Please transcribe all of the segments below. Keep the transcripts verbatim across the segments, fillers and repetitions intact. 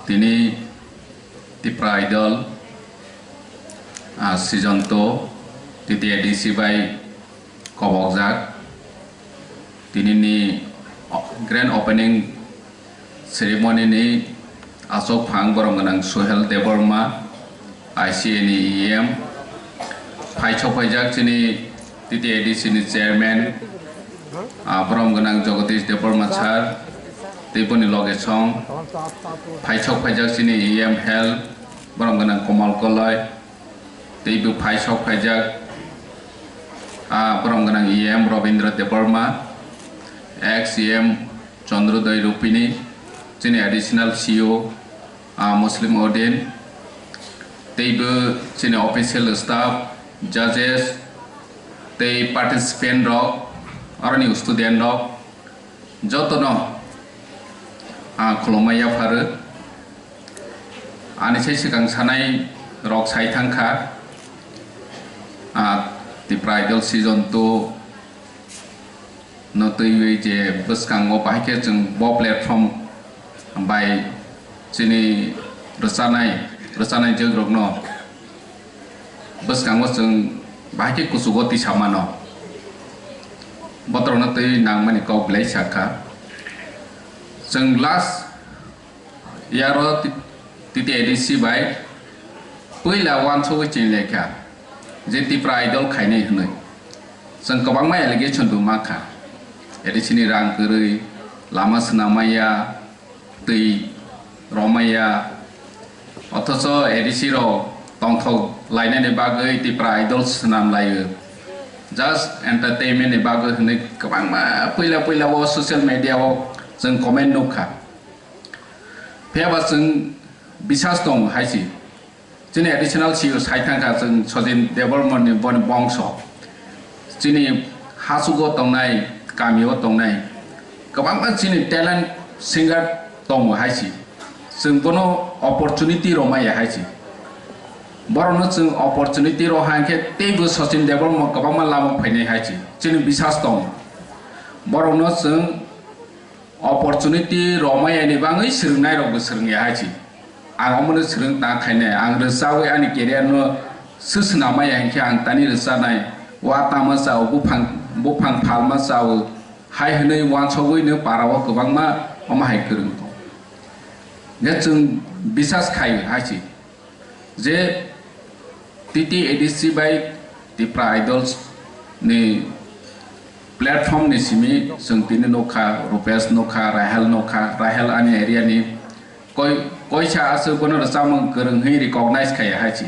Tini Tipra Idol, ah, season two, T T A D C bai kobokjak. Tini ni grand opening ceremony ni aswk phang borom gwnang Suhel Debbarma, I C A ni E M, phai sok phaijak chini T T A D C ni chairman, ah, borom gwnang Jagadish Debbarma sir, tei boni loge song phai sok phaijak chini E M Health, borom gwnang Komal Koloi, tei bo phai sok phaijak, ah, borom gwnang E M Rabindra Debbarma, ex E M Chandrodaya Rupini, chini additional C E O, ah, Muslim Odin, tei bo chini official staff, judges, tei participant rok, aroni student rok, jotono ang khulumma yapharu. Ani sai swkang sanai rok sai thangkha, ah, Tipra Idol season two no twiwi je bwskango bahai khe chwng bo platform bai chini rwchanai, rwchanai jwkrokno bwskango chwng bahai khe kuchugo tisa mano. Botorokno twiwi nangmani kok belai sakha. Chwng last Yaro T-, T T A D C bai puila uansugwi chini laikha je Tipra Idol khainai hwnwi. Chwng kwbangma allegation bo mankha. A D C ni rang kwrwi, lama swnam maya, twi romaya. Othocho A D C rok tongthok lainani bagwi Tipra Idol swnam laio. Just entertainment ni bagwi hwnwi kwbangma puila puila o social media o chwng comment nukha. Phiyaba chwng bisas tongo hai se. Chini additional C E O sai thangkha chwng Sachin Debbarma ni boni bongso. Chini hasugo tongnai, kamio tongnai. Kwbangma chini talent singer tongo hai se. Chwng bono opportunity rwmaya hai se. Borokno chwng opportunity rw hang khe teibo Sachin Debbarma kwbangma lama phainai hai se. Chini bisas tongo. Borokno chwng opportunity romaya ni bagwi swrwngnairokbo swrwngya hai se. Ang omono swrwng ta khainai, ang rwchawi ani career no swswnamaya hinkhe ang tani rwchanai, wa tama chao, buphang, buphang phalma chao, hai hwnwi uansugwi no para o kwbangma omo hai kwrwng tongo. Hinkhe chwng bisas khai hai se. Je T T A D C bai Tipra Idols ni platform ni simi chwng tini nukha, Rupesh nukha, Rahel nukha, Rahel ani area ni koi, koisa aswk bono rwchapmung kwrwng hwnwi recognize khaiya hai se.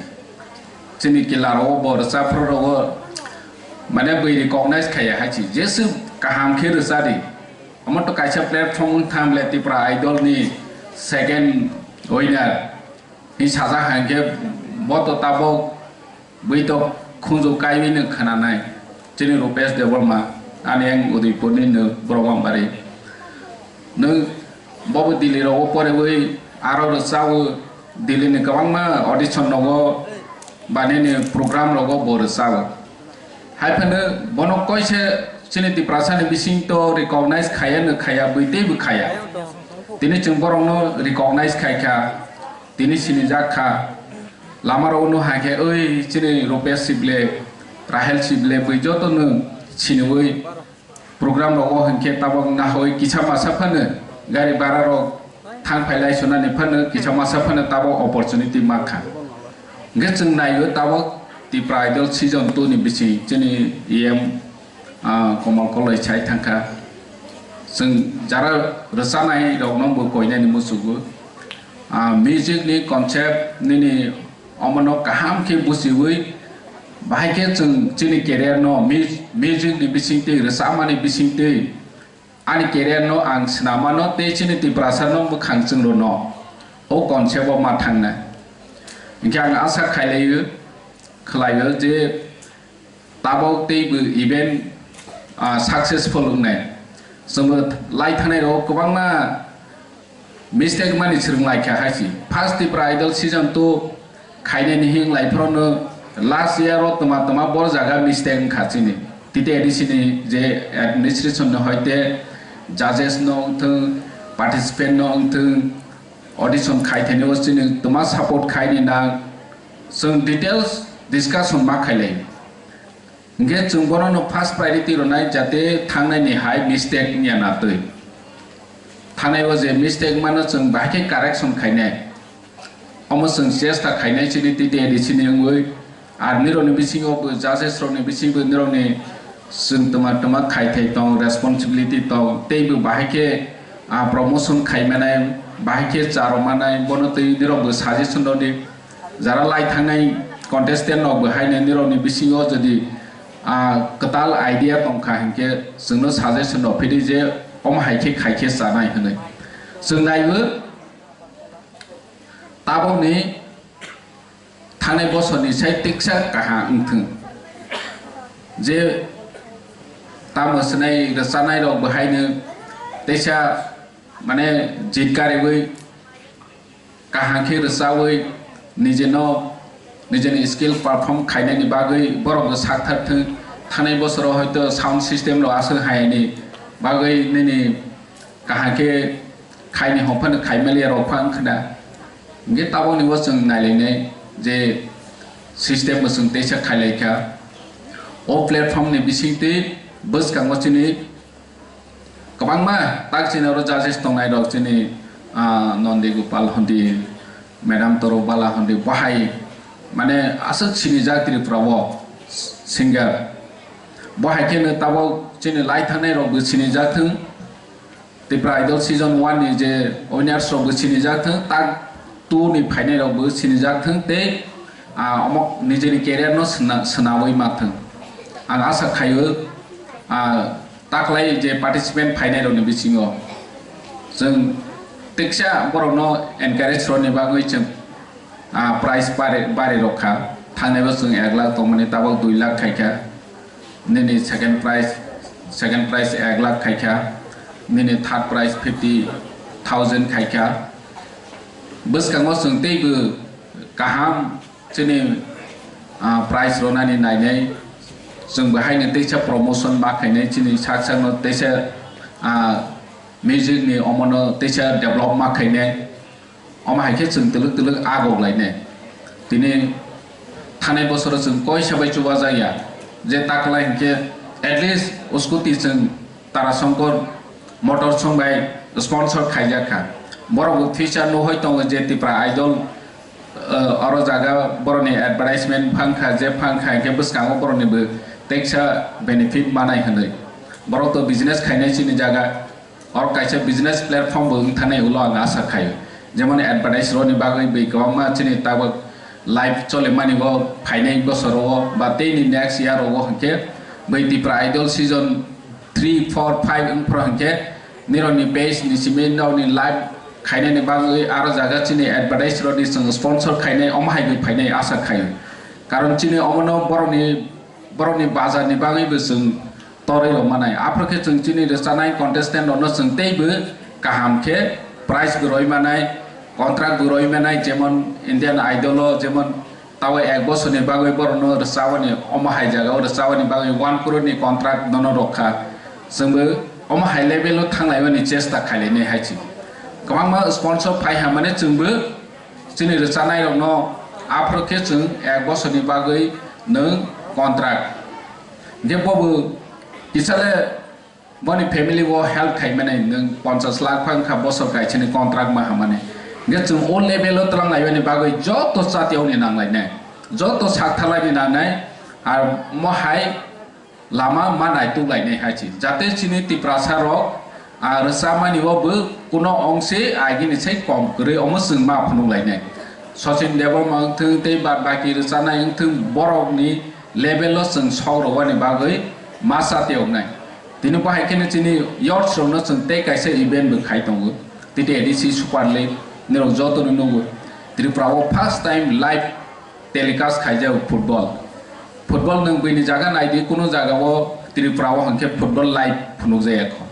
Chini kila rogo bo rwchapra rogo mane bwi recognize khaiya hai se. Jeswk kaham khe rwchadi. Omo to kaisa platform wng thang le Tipra Idol ni second winner. Hwnwi sajak hai khe bo to tabuk bui to khunju kaiwi no khwnanai. Chini Rupesh Debbarma, ani ang Udaipur ni no Borok Mambari. Nwng bobo Delhi rogo poriwi aro rwchao Delhi ni kwbangma audition rogo ba nini program rogo bo rwchao. Hai phano bono koise chini Tiprasa ni bising to recognize khaya no khaya bui teibo khaya. Tini chwng borok no recognize khai kha. Tini sinijak kha. Lama rok no hai khe, "Oi, chini Rupesh Sible, Rahel Sible," bui joto no siniwi program rogo hinkhe tabok nahoi kisa masa phano gari bara rok thang phai lai sunani phano kisa masa phano tabok opportunity ma kha. Hinkhe chwng naio tabok Tipra Idol season two ni bising chini E M ah, Komal Koloi sai thangkha. Chwng jara rwchanai rokno bo koinani muchugo. Ah, music ni concept nini omono kaham khe buchiwi, bahai khe chwng chini career no mu-, music ni bisingtwi, rwchapmani bisingtwi ani career no ang swnamano tei chini Tiprasa no bwkhang chwng rwno o concept o ma thangnai. Hinkhe ang asa khailaiyo, khlaio je tabok teibo event, ah, successful wngnai. Chwngbo lai thanai rok kwbangma mistake mani swrwng lai kha hai se. First Tipra Idol season two khainani hing lai phano last year o twma twma bor jaga mistake wngkha chini. T T A D C ni je administration ni hoite judges no wngthwng, participant no wngthwng, audition khai thani o chini tuma support khai ni na chwng details discussion ma khailai. Hingke chwng bono no first priority rwnai jate thangnai ni hai mistake wngya na twi. Thangnai o je mistake mano chwng bahai khe correction khainai. Omo chwng chesta khainai chini T T A D C ni wngwi. Ar nirokni bisingo bo judges rokni bisingo nirokni chwng twma twma khai thai tong, responsibility tong, tei bo bahai khe, ah, promotion khai manai, bahai khe cha rw manai, bono twi nirok bo suggestion rw di. Jara lai thangnai contestant rok bo haino nirokni bisingo jodi, ah, kwtal idea tong kha hinkhe chwngno suggestion rw phi di je omo hai khe khai khe chanai hwnwi. Chwng naibo tabokni thangnai bosorni sai tiksa kaham wngthwng. Je tamo swnai rwchanai rok bo haino teisa mane jit kariwi kaham khe rwchawi nijeno nijeni skill perform khainani bagwi borok bo sak thar thwng. Thangnai bosoro hoito sound system rok aswk haini bagwi nini kaham khe khaini hopano khai maliya rok phang khna. Hingke tabokni bo chwng nailainai je system bo chwng teisa khailaikha. O platform ni bisingtwi bwskango chini kwbangma tak chini oro judges tongnai rok chini, ah, Nondi Gopal hondi, Madam Toro Bala hondi, bohai mane aswk sinijak Tripura o singer. Bohai kheno tabok chini lai thangnai rok bo sinijak thwng. Tipra Idol season one ni je winners rok bo sinijak thwng, tak two ni phainai rok bo sinijak thwng tei, ah, omo nijeni career no sna-, swnawi ma thwng. Ang asa khaio, ah, taklai je participant phainai rok ni bisingo chwng teksa borok no encourage rwni bagwi chwng, ah, prize bari, bari rok kha. Thangnai bo chwng ek lakh tongmani tabok dui lakh khai kha. Nini second prize, second prize ek lakh khai kha, nini third prize fifty thousand khai kha. Bwskango chwng teibo kaham chini, ah, prize rwnani nainai, chwng bo haino teisa promotion ma khainai, chini sak sakno teisa, ah, music ni omono teisa develop ma khainai. Omo hai khe chwng twlwk twlwk agok lainai. Tini thanai bosoro chwng koisa bai chubajakya. Je taklai hinkhe at least scooty chwng Tarasongkor Motors song bai sponsor khaijak kha. Borok bo future nuhoi tongo je Tipra Idol, eh, oro jaga boroni advertisement phang kha, je phang kha hinkhe bwskango boroni bo teksa benefit manai hwnwi. Borok to business khainai chini jaga. Oro kaisa business platform bo wng thani ulo ang asa khaio. Jemon advertise roni bagwi bai kwbangma chini tabuk live cholimani o phainai bosoro o ba tei ni next year o hinkhe bai Tipra Idol season three, four, five wng phro hinkhe nironi page ni simi nokni live khainani bagwi aro jaga chini advertise roni chwng sponsor khainai omo hai bai phainai asa khaio. Karon chini omono boroni borokni bazar ni bagwi bo chwng torwi rw manai. Aphuru khe chwng chini rwchanai contestant rokno chwng teibo kaham khe prize bo rwi manai, contract bo rwi manai, jemon Indian Idol o jemon tabo ek bosorni bagwi borokno rwchabani, omo hai jagao rwchabani bagwi one crore ni contract nono rwkha. Chwngbo omo hai level o thanglaimani chesta khailainai hai se. Kwbangma sponsor phai hamani chwngbo chini rwchanairokno aphuru khe chwng ek bosorni bagwi nwng contract. Hinkhe bobo kisale boni family o help khaimani nwng ponchash lakh phang kha bosor kaisani contract ma hamani. Hinkhe chwng o level o twlang laimani bagwi joto chatiyaoni nanglainai, joto saktharlaini nangnai, ar mohai lama ma naituk lainai hai se. Jate chini Tiprasa rok, ah, rwchamani o bo kuno ongse agini sai kom kwrwi omo chwng ma phunuk lainai. Sachin Debbarma wngthwng tei bad baki rwchanai wngthwng borokni level o chwng sok rwani bagwi ma chate wngnai. Tini bo hai kheno chini youths rokno chwng tei kaisa event bo khai tongo. T T A D C Super League nirok jotono nugo. Tripura o first time live telecast khaijak football. Football nwng buini jaga naidi, kuno jaga o Tripura o hinkhe football live phunukjaya kho.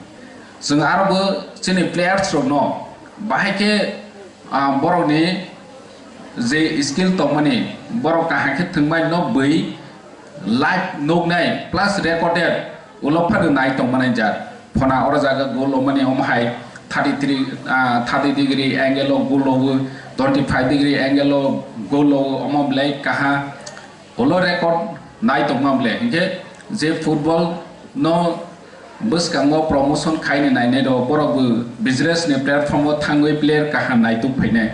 Chwng aro bo chini players rokno bahai khe, ah, borokni je skill tongmani borok kaham khe thwngmani no bui live nuknai plus recorded ulo phano nai tongmani jak. Phona oro jaga goal omani omo hai thirty three, ah, thirty degree angle o goal o, twenty five degree angle o goal o, omo belai kaha. Olo record nai tongma belai. Hinkhe je football no bwskango promotion khaini nainai rok, borok bo business ni platform o thangwi player kaha naituk phainai.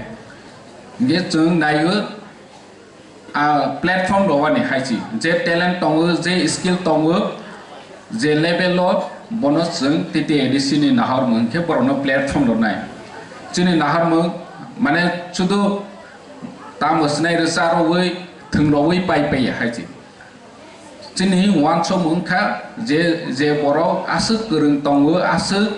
Hinkhe chwng naio, ah, platform rwani hai se, je talent tongo, je skill tongo, je level o, bono chwng T T A D C ni nahor mung khe borokno platform rwnai. Chini nahor mung, mane, chudu tamo sinai rwcha rwui, thwng rwui pai pai hai se. Chini uansuk mung kha je, je borok aswk kwrwng tongo, aswk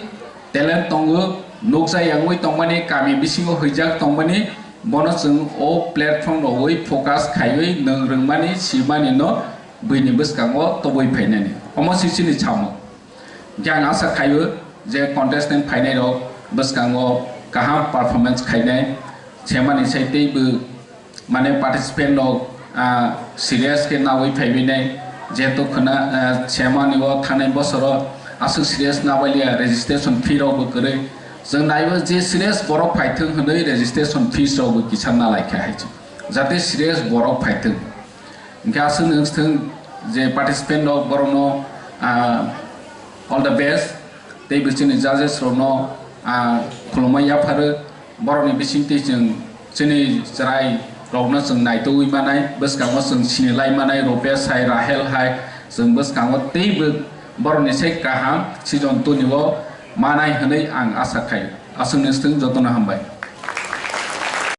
talent tongo, nukjak yangwi tongmani, kami bisingo huijak tongmani, bono chwng o platform rwui focus khaiwi nwng rwngmani, simani no buini bwskango tobwi phainani. Omo se chini samung. Hinkhe ang asa khaio je contestant phainai rok bwskango kaham performance khainai, semani sai teibo mane participant rok, ah, serious khe nawi phaiwi nai, jehetu khwna, ah, semani o thanai bosoro aswk serious nabailiya, registration fee rok bo kwrwi. Chwng naibo je serious borok phaithwng hwnwi registration fees rok bo kisa nalaikha hai se. Jate serious borok phaithwng. Hinkhe aswk nwng thwng je participant rok borokno, ah, all the best. Tei bo chini judges rokno, ah, khulumma yapharwi. Borokni bisingtwi chwng chini chwrai rokno chwng naitugwi manai, bwskango chwng sinilai manai, Rupesh hai, Rahel hai, chwng bwskango teibo borokni sai kaham season two ni o manai hwnwi ang asa khai. Aswk nwng thwng jotono hambai.